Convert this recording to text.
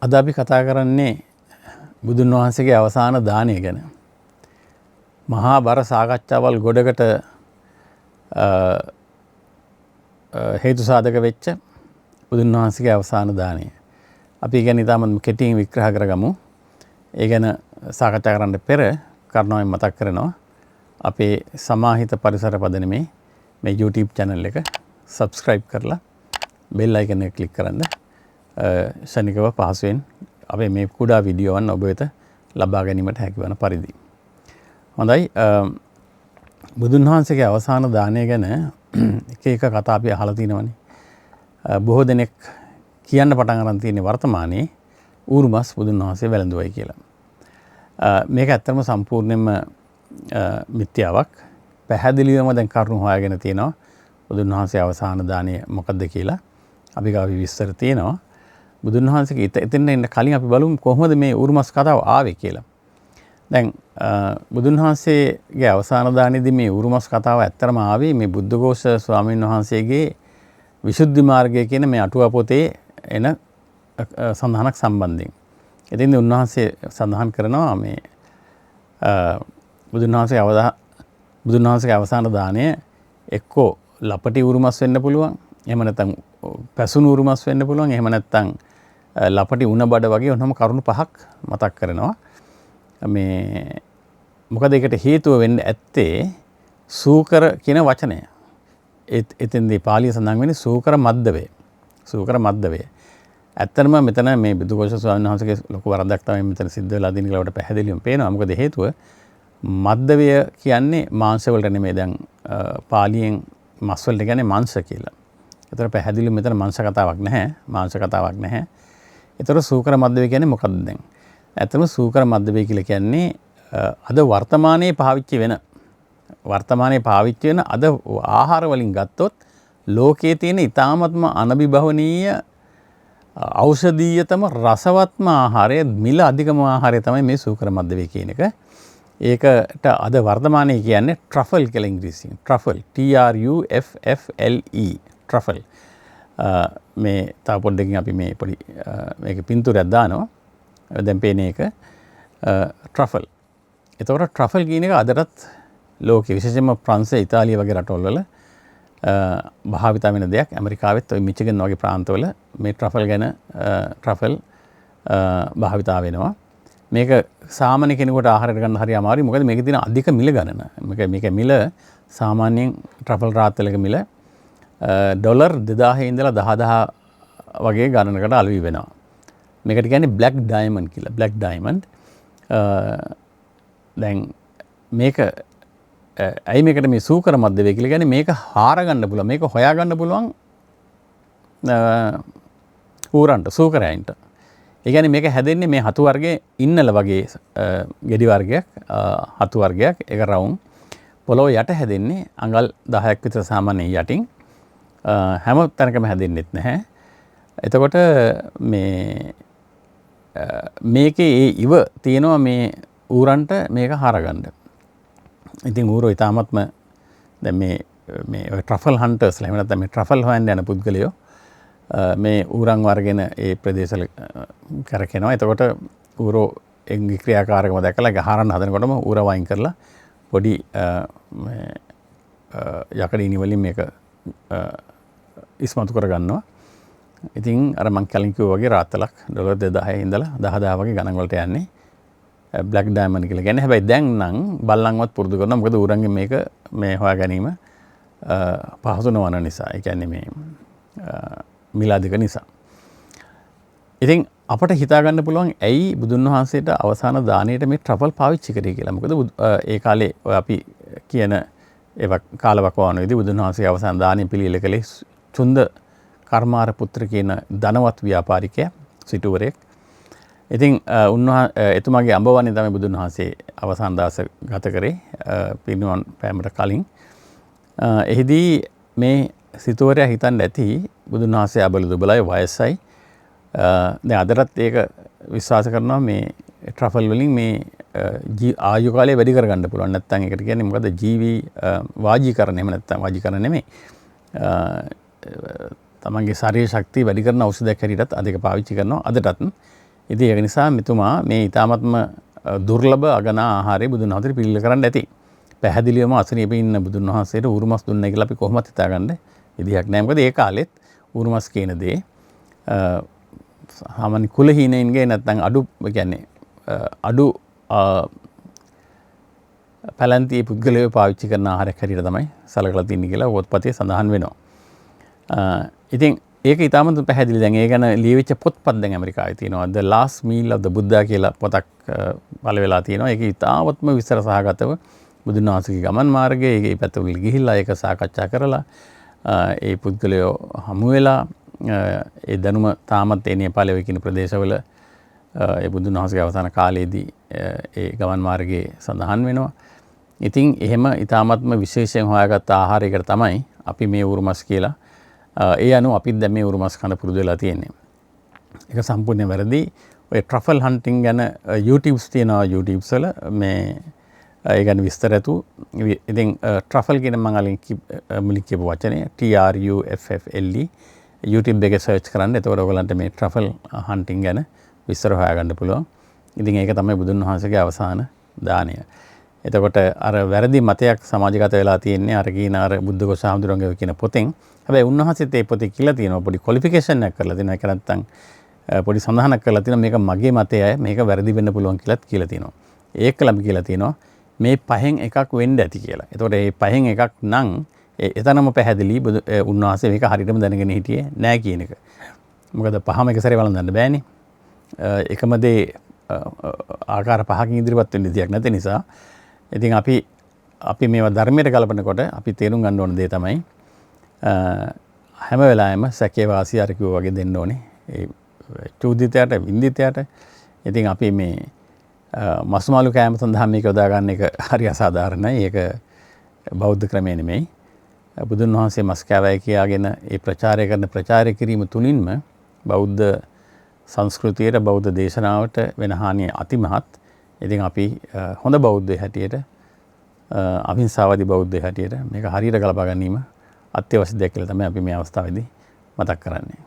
අද අපි කතා කරන්නේ බුදුන් වහන්සේගේ අවසාන දානය ගැන. මහා බර සාකච්ඡාවල් ගොඩකට හේතු සාධක වෙච්ච බුදුන් වහන්සේගේ අවසාන දානය. අපි ඒ ගැන ඉතාමත් කෙටියෙන් විග්‍රහ කරගමු. ඒ ගැන සාකච්ඡා කරන්න පෙර කරුණාවෙන් මතක් කරනවා අපේ සමාහිත පරිසර පදනමේ මේ YouTube channel එක subscribe කරලා bell icon එක ක්ලික් කරන්න. ක්ෂණිකව පහසුවෙන් අපේ මේ කුඩා වීඩියෝවන් ඔබ වෙත ලබා ගැනීමට හැකිවන පරිදි. හොඳයි, බුදුන් වහන්සේගේ අවසාන දානය ගැන එක එක කතා අපි අහලා තිනවනේ. බොහෝ දෙනෙක් කියන්න පටන් අරන් තියෙන්නේ වර්තමානයේ ඌරු මස් බුදුන් වහන්සේ වැළඳුවයි කියලා. මේක ඇත්තටම සම්පූර්ණයෙන්ම මිත්‍යාවක්. පැහැදිලිවම දැන් කරුණු හොයාගෙන තියෙනවා බුදුන් වහන්සේ අවසාන දානය මොකද්ද කියලා. අපි ගාව විස්තර තියෙනවා. බුදුන් වහන්සේගේ එතෙන් එන්න කලින් අපි බලමු කොහොමද මේ ඌරු මස් කතාව ආවේ කියලා. දැන් බුදුන් වහන්සේගේ අවසාන දානයේදී මේ ඌරු මස් කතාව ඇත්තටම ආවේ මේ බුද්ධඝෝෂ ස්වාමීන් වහන්සේගේ විසුද්ධි මාර්ගය කියන මේ අටුවා පොතේ එන සඳහනක් සම්බන්ධයෙන්. ඉතින් උන්වහන්සේ සඳහන් කරනවා මේ බුදුන් වහන්සේගේ අවසාන දානය එක්කෝ ලපටි ඌරු මස් වෙන්න පුළුවන්, එහෙම නැත්නම් පැසුණු ඌරු මස් වෙන්න පුළුවන්, එහෙම නැත්නම් ලපටි උණ බඩ වගේ ඔන්නම කරුණු පහක් මතක් කරනවා. මේ මොකද ඒකට හේතුව වෙන්න ඇත්තේ සූකර කියන වචනය. එතෙන්දී පාලිය සඳහන් වෙන්නේ සූකර මද්දවය. සූකර මද්දවය. ඇත්තටම මෙතන මේ බුදුഘෝෂ ස්වාමීන් වහන්සේගේ ලොකු වරදක් තමයි මෙතන සිද්ධ වෙලා තියෙන කියලා අපිට පැහැදිලිවම පේනවා. මොකද හේතුව මද්දවය කියන්නේ මාංශ වලට නෙමෙයි. දැන් පාලියෙන් මස් වලට කියන්නේ මාංශ කියලා. ඒතර පැහැදිලිවම මෙතන මාංශ කතාවක් නැහැ. මාංශ කතාවක් නැහැ. ඒතර සූකර මද්දවය කියන්නේ මොකද්ද දැන්? ඇත්තටම සූකර මද්දවය කියලා කියන්නේ අද වර්තමානයේ පාවිච්චි වෙන, වර්තමානයේ පාවිච්චි වෙන අද ආහාර වලින් ගත්තොත් ලෝකයේ තියෙන ඉතාමත්ම අනබිභවනීය ඖෂධීයතම රසවත්ම ආහාරය, මිල අධිකම ආහාරය තමයි මේ සූකර මද්දවය කියන එක. ඒකට අද වර්තමානයේ කියන්නේ ට්‍රෆල් කියලා ඉංග්‍රීසියෙන්. Truffle, T R U F F L E, truffle. මේ තව පොඩ්ඩකින් අපි මේ පොඩි මේක පින්තූරයක් දානවා. දැන් පේන එක ට්‍රෆල්. එතකොට ට්‍රෆල් කියන එක අදටත් ලෝකේ විශේෂයෙන්ම ප්‍රංශය, ඉතාලිය වගේ රටවල් වල භාවිතා වෙන දෙයක්. ඇමරිකාවෙත් ඔය මිචිගන් වගේ ප්‍රාන්තවල මේ ට්‍රෆල් ගැන ට්‍රෆල් භාවිතා වෙනවා. මේක සාමාන්‍ය කෙනෙකුට ආහාරයට ගන්න හරි අමාරුයි. මොකද මේකේ තියෙන අධික මිල ගණන. මේක මිල සාමාන්‍යයෙන් ට්‍රෆල් රාත්තලක මිල ඩොලර් 2000 ඉඳලා 10000 වගේ ගණනකට අලෙවි වෙනවා. මේකට කියන්නේ බ්ලැක් ඩයමන්ඩ් කියලා. Black diamond. දැන් මේක ඇයි මේකට මේ සූකර මද්දවය කියලා කියන්නේ? මේක හාර ගන්න පුළුවන්, මේක හොයා ගන්න පුළුවන් ඌරන්ට, සූකරයන්ට. ඒ කියන්නේ මේක හැදෙන්නේ මේ හතු වර්ගයේ ඉන්නල වගේ ගෙඩි වර්ගයක්, හතු වර්ගයක්, ඒක රවුම්. පොළොව යට හැදෙන්නේ අඟල් 10ක් විතර සාමාන්‍යයෙන් යටින්. හැම තැනකම හැදෙන්නෙත් නැහැ. එතකොට මේකේ ඒ ඉව තියෙනවා මේ ඌරන්ට මේක හාරගන්න. ඉතින් ඌරෝ ඉතාමත්ම දැන් මේ ඔය ට්‍රෆල් හන්ටර්ස්ලා, එහෙම නැත්නම් මේ ට්‍රෆල් හොයන්න යන පුද්ගලයෝ මේ ඌරන් වර්ගෙන ඒ ප්‍රදේශවල කරකිනවා. එතකොට ඌරෝ එන්ගේ ක්‍රියාකාරකම දැකලා ඒක හරන්න හදනකොටම ඌර වයින් කරලා පොඩි මේ යකඩ ඉනි වලින් මේක ඉස්මතු කරගන්නවා. ඉතින් අර මං කලින් කිව්වා වගේ රාත්තලක් ඩොලර් 2000 ඉඳලා 10000 වගේ ගණන් වලට යන්නේ බ්ලැක් ඩයමන්ඩ් කියලා කියන්නේ. හැබැයි දැන් නම් බල්ලන්වත් පුරුදු කරනවා. මොකද ඌරන්ගෙන් මේක මේ හොයා ගැනීම පහසු නොවන නිසා. ඒ කියන්නේ මේ මිල අධික නිසා. ඉතින් අපට හිතා ගන්න පුළුවන් ඇයි බුදුන් වහන්සේට අවසාන දානයට මේ ට්‍රෆල් පාවිච්චි කරේ කියලා. මොකද ඒ කාලේ ඔය අපි කියන ඒවා කාලවකවානුවේදී බුදුන් වහන්සේගේ අවසාන දානය පිළියෙල කළේ චුන්ද කර්මාර පුත්‍ර කියන ධනවත් ව්‍යාපාරිකයා, සිටුවරයෙක්. ඉතින් එතුමාගේ අඹවන්නේ තමයි බුදුන් වහන්සේ අවසාන දවස ගත කරේ පිරිනිවන් පෑමට කලින්. එහිදී මේ සිටුවරයා හිතන්න ඇති බුදුන් වහන්සේ අබල දුබලයි, වයසයි. දැන් අදටත් ඒක විශ්වාස කරනවා මේ ට්‍රෆල් වලින් මේ ආයු කාලය වැඩි කරගන්න පුළුවන්. නැත්නම් ඒකට කියන්නේ මොකද? ජීවි වාජීකරණ. එහෙම නැත්නම් වාජීකරණ නෙමෙයි. තමන්ගේ ශරීර ශක්තිය වැඩි කරන ඖෂධයක් හැටියටත් අද ඒක පාවිච්චි කරනවා අදටත්. ඉතින් ඒක නිසා මෙතුමා මේ ඉතාමත්ම දුර්ලභ අගනා ආහාරය බුදුන් වහන්සේට පිළියෙල කරන්න ඇති. පැහැදිලිවම අසනීප ඉන්න බුදුන් වහන්සේට ඌරු මස් දුන්නයි කියලා අපි කොහොමත් හිතාගන්න විදිහක් නෑ. මොකද ඒ කාලෙත් ඌරු මස් කියන දේ සාමාන්‍ය කුලහීනයින්ගේ නැත්නම් අඩු, ඒ කියන්නේ, අඩු පැලැන්තියේ පුද්ගලයෝ පාවිච්චි කරන ආහාරයක් හැටියට තමයි සලකලා තින්නේ කියලා පොත්පතේ සඳහන් වෙනවා. ඉතින් ඒක ඉතාමත් පැහැදිලි. දැන් ඒ ගැන ලියවිච්ච පොත්පත් දැන් ඇමරිකාවේ තියෙනවා. The Last Meal of the Buddha කියලා පොතක් පළ වෙලා තියෙනවා. ඒක ඉතාමත්ම විස්තර සහගතව බුදුන් වහන්සේගේ ගමන් මාර්ගය, ඒකේ පැත්තවල ගිහිල්ලා ඒක සාකච්ඡා කරලා, ඒ පුද්ගලයෝ හමු වෙලා, ඒ දැනුම තාමත් ඒ නේපාලයේ ඔය කියන ප්‍රදේශවල, ඒ බුදුන් වහන්සේගේ අවසාන කාලයේදී, ඒ ගමන් මාර්ගයේ සඳහන් වෙනවා. ඉතින් එහෙම ඉතාමත්ම විශේෂයෙන් හොයාගත්ත ආහාරයකට තමයි අපි මේ ඌරු මස් කියලා. ඒ අනුව අපිත් දැන් මේ ඌරු මස් කන පුරුදු වෙලා තියෙන්නේ. ඒක සම්පූර්ණයෙන් වැරදි. ඔය ට්‍රෆල් හන්ටින් ගැන, YouTubes තියෙනවා, YouTubes වල මේ ඒ ගැන විස්තර ඇතු. ඉතින් ට්‍රෆල් කියන මං අලින් මුලින් කියපු වචනේ T R U F F L E YouTube එකේ සර්ච් කරන්න. එතකොට ඔයගොල්ලන්ට මේ ට්‍රෆල් හන්ටින් ගැන විස්තර හොයාගන්න පුළුවන්. ඉතින් ඒක තමයි බුදුන් වහන්සේගේ අවසාන දානය. එතකොට අර වැරදි මතයක් සමාජගත වෙලා තියෙන්නේ අර කියන අර බුද්ධඝෝෂ හාමුදුරුවන්ගේ කියන පොතෙන්. හැබැයි උන්වහන්සේත් ඒ පොතේ කියලා තියෙනවා, පොඩි ක්වොලිෆිකේෂන් එකක් කරලා තියෙනවා. ඒක නැත්තම්, පොඩි සඳහනක් කරලා තියෙනවා මේක මගේ මතයයි, මේක වැරදි වෙන්න පුළුවන් කියලාත් කියලා තියෙනවා. ඒකලම කියලා තියෙනවා මේ පහෙන් එකක් වෙන්න ඇති කියලා. එතකොට මේ පහෙන් එකක් නම් එතනම පැහැදිලි උන්වහන්සේ මේක හරියටම දැනගෙන හිටියේ නෑ කියන එක. මොකද පහම එක සැරේ වළඳන්න බෑනේ. එකම දේ ආකාර පහකින් ඉදිරිපත් වෙන්න විදියක් නැති නිසා. ඉතින් අපි මේවා ධර්මයට ගලපනකොට අපි තේරුම් ගන්න ඕන දේ තමයි, හැම වෙලාවෙම සැකේ වාසිය අර කිව්වා වගේ දෙන්න ඕනේ. ඒ චූදිතයට, වින්දිතයට. ඉතින් අපි මේ මසුමාළු කෑම සඳහා මේක යොදා ගන්න එක හරි අසාධාරණයි. ඒක බෞද්ධ ක්‍රමය නෙමෙයි. බුදුන් වහන්සේ මස් කෑවයි කියාගෙන ඒ ප්‍රචාරය කරන ප්‍රචාරය කිරීම තුලින්ම බෞද්ධ සංස්කෘතියට, බෞද්ධ දේශනාවට වෙන හානිය අතිමහත්. ඉතින් අපි හොඳ බෞද්ධය හැටියට, අහිංසාවාදී බෞද්ධය හැටියට මේක හරියට ගලපා ගැනීම අත්‍යවශ්‍ය දෙයක් කියලා තමයි අපි මේ අවස්ථාවේදී මතක් කරන්නේ.